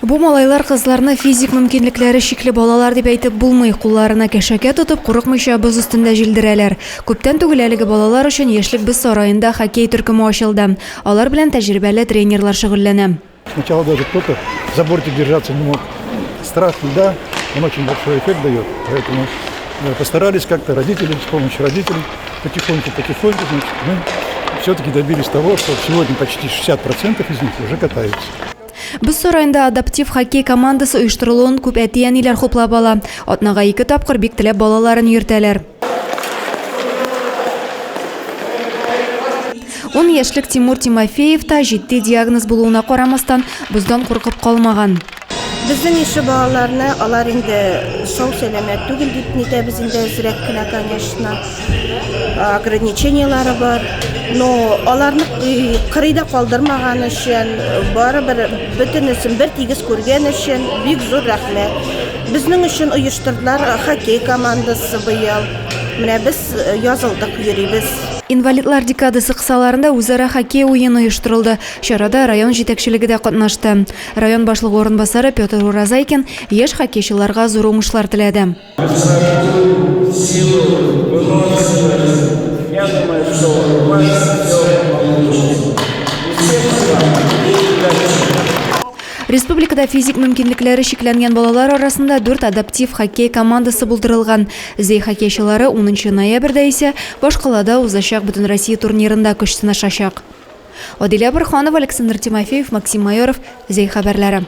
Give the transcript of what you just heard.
Бу малайлар-кызларны физик мөмкинлекләре чикле балалар дип әйтеп булмый. Кулларына кәшәкә тотып, курыкмыйча боз өстендә җилдерәләр. Күптән түгел әлеге балалар өчен Яшьлек боз сараенда хоккей төркеме ачылды. Алар белән тәҗрибәле тренерлар шөгыльләнә. Сначала даже кто-то за бортик держаться не мог. Страх льда, он очень большой эффект дает. Поэтому э, постарались как-то родители, с помощью родителей, потихоньку-потихоньку, значит, мы все-таки добились того, что сегодня почти 60% из них уже катаются. Боз сараенда адаптив хоккей командасы оештырылуын күп әти-әниләр хуплап ала. Атнага ике тапкыр бик теләп балаларын йөртәләр. Ун яшьлек Тимур Тимофеев та җитди диагноз булуына карамастан, боздан куркып калмаган. Безнең ише балаларны алар инде сау-сәламәт түгел дип нитәбез инде әзрәк кенә, конечно. Ограничениелары бар. Но аларны кырыйда калдырмаган өчен, барыбер бөтенесен бер тигез күргән өчен бик зур рәхмәт. Безнең өчен оештырдылар хоккей командасы быел. Менә без язылдык, йөрибез. Инвалидлар декадасы кысаларында үзара хоккей уены оештырылды. Чарада район җитәкчелеге дә катнашты. Район башлыгы урынбасары Петр Уразайкин яшь хоккейчыларга зур уңышлар теләде. Республикада физик мөмкинлекләре чикләнгән балалар арасында дүрт адаптив хоккей командасы булдырылган. Зәй хоккейчылары унынчы ноябрьдә исә башкалада узачак Бөтенроссия турнирында көч сынашачак. Адилә Борһанова, Александр Тимофеев, Максим Майоров, Зәй хәбәрләре.